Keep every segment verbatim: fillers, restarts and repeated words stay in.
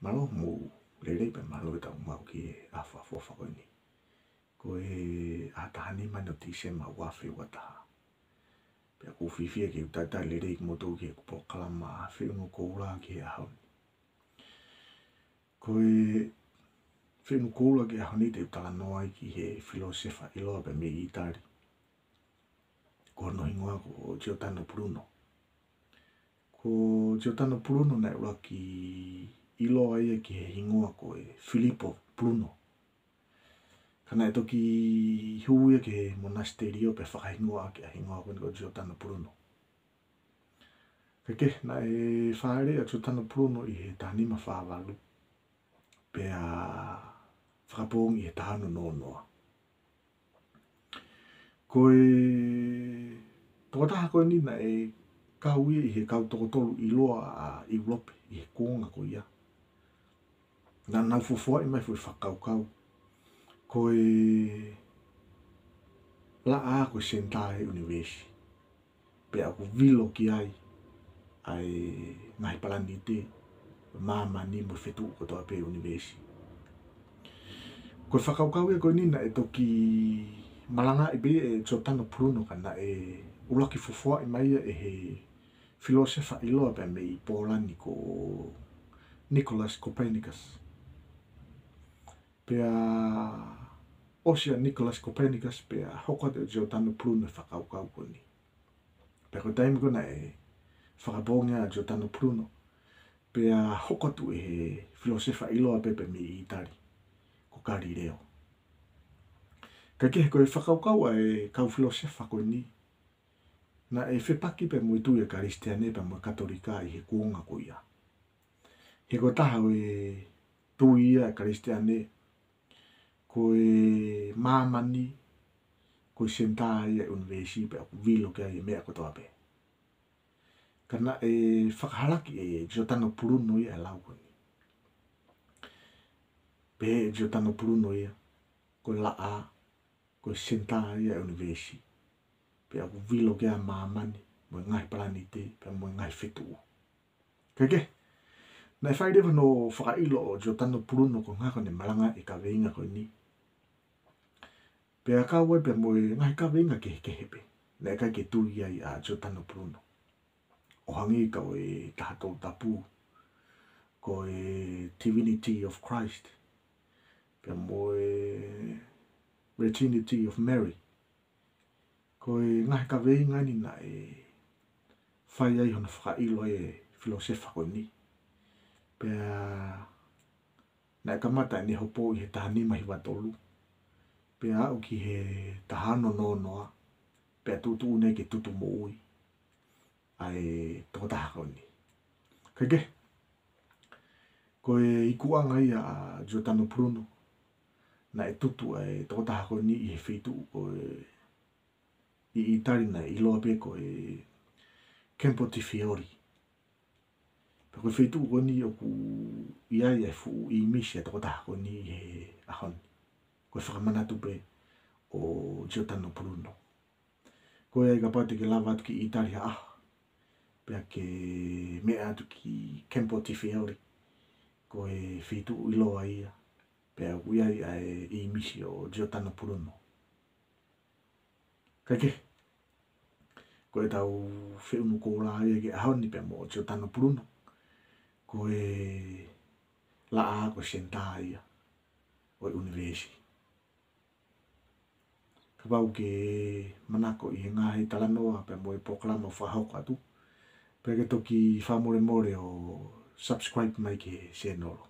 Mālō mo e lelei pea mālō e tau maʻu ki he ʻaho fakaʻofoʻofa ko eni. Ko e ʻaho taha nima ʻo Tīsema ua afe ua taha. Pea ʻoku ou fiefia ke u talitali lelei kimoutolu ki heʻeku polokalama Feʻunu Koula ki he ʻaho ni. Ko e Feʻunu Koula ki he ʻaho ni te u talanoa ai ki he filōsefa ʻiloa pē mei ʻĪtali, ko hono hingoa ko Giordano Bruno. Ko Giordano Bruno naʻe ʻuluaki ʻiloa ia ki he hingoa ko e Filippo Bruno. Ka naʻe toki hū ia ki he monasitelio pea fakahingoa ʻaki ʻa e hingoa ko eni ko Giordano Bruno. Kae kehe, naʻe fāʻeleʻi ʻa Giordano Bruno ʻi he taha nima fā valu, pea fakapoongi ʻi he taha ono noa noa. Ko e tokotaha ko eni naʻe kau ia ʻi he kau toko tolu ʻiloa ʻa ʻIulope ʻi he kuonga ko ia. Naʻa nau fofoaʻi mai foʻi fakakaukau ko e laʻā ko e senitā ʻo e ʻunivēsi, pea ʻoku vilo ki ai ʻa e ngaahi palanite, māmani mo e fetuʻu kotoa pē ʻo e ʻunivēsi. Ko e fakakaukau ia ko eni naʻe toki malangaʻi pē ʻe Giordano Bruno, ka naʻe ʻuluaki fofoaʻi mai ia ʻe he filōsefa ʻiloa pē mei Pōlani ko Nicholas Copernicus. Pea ʻosi ʻa Nicholas Copernicus pea hoko atu ʻe Giordano Bruno e fakakaukau ko eni. Pea ko e taimi ko ē naʻe fakapoongi ai ʻa Giordano Bruno, pea hoko atu ʻe he filōsefa ʻiloa pē mei ʻĪtali ko Galileo. Kae kehe, ko e fakakaukau ʻa e kau filōsefa ko eni naʻe fepaki pē mo e tui ʻa e Kalisitiane pea mo e Katolika ʻi he kuonga ko ia. He ko e taha ʻo e tui ia ʻa e Kalisitiane, ko e māmani ko e senitā ia ʻo e ʻunivēsi pea ʻoku vilo ki ai e meʻa kotoa pē. Ka naʻe fakahalaki ʻe Giordano Bruno ia e lau ko eni. Pehē ʻe Giordano Bruno ia, ko e laʻā ko e senitā ia ʻo e ʻunivēsi, pea ʻoku vilo ki ai ʻa māmani mo e ngaahi palanite pea mo e ngaahi fetuʻu. Kae kehe, naʻe fai leva hono fakaʻilo ʻo Giordano Bruno ko e ʻuhinga ko ʻene malangaʻi e kaveinga ko eni, pea kau ai pē mo e ngaahi kaveinga kehekehe pē naʻe ʻikai ke tui ai ʻa Giordano Bruno, ʻo hangē ko e Taha Tolu Tapu, ko e Divinity of Christ, pea mo e Virginity of Mary. Ko e ngaahi kaveinga ni naʻe fai ai hono fakaʻilo ʻe he filōsefa ko eni. Pea naʻe kamata ʻene hopo ʻi he taha nima hiva tolu, pea aʻu ki he taha ono noa noa, pea tuʻutuʻuni ke tutu moʻui ʻa e tokotaha ko eni. Kae kehe, ko e ikuʻanga ia ʻa Giordano Bruno, naʻe tutu ʻa e tokotaha ko eni ʻi he feituʻu ko e ʻi ʻĪtali naʻe ʻiloa pē ko e Campo di Fiori. Pea ko e feituʻu ko eni ʻoku ʻi ai ʻa e fuʻu ʻīmisi ʻa e tokotaha ko eni ʻi he ʻaho ni. Ko e fakamanatu pē ʻo Giordano Bruno. Ko ia ai, kapau te ke lava atu ki ʻĪtali ha ʻaho, pea ke meʻa atu ki Campo di Fiori, ko e feituʻu ʻiloa ia, pea ʻoku ʻi ai ʻa e ʻīmisi ʻo Giordano Bruno. Kae kehe, ko e tau Feʻunu Koula ia ki he ʻaho ni pea mo Giordano Bruno, ko e laʻā ko e senitā ia ʻo e ʻunivēsi. Kapau ʻoku ke manako ʻi he ngaahi talanoa pea mo e polokalama ʻoku fakahoko atu, pea ke toki fakamolemole ʻo subscribe mai ki he sēnolo.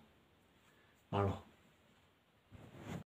Mālō.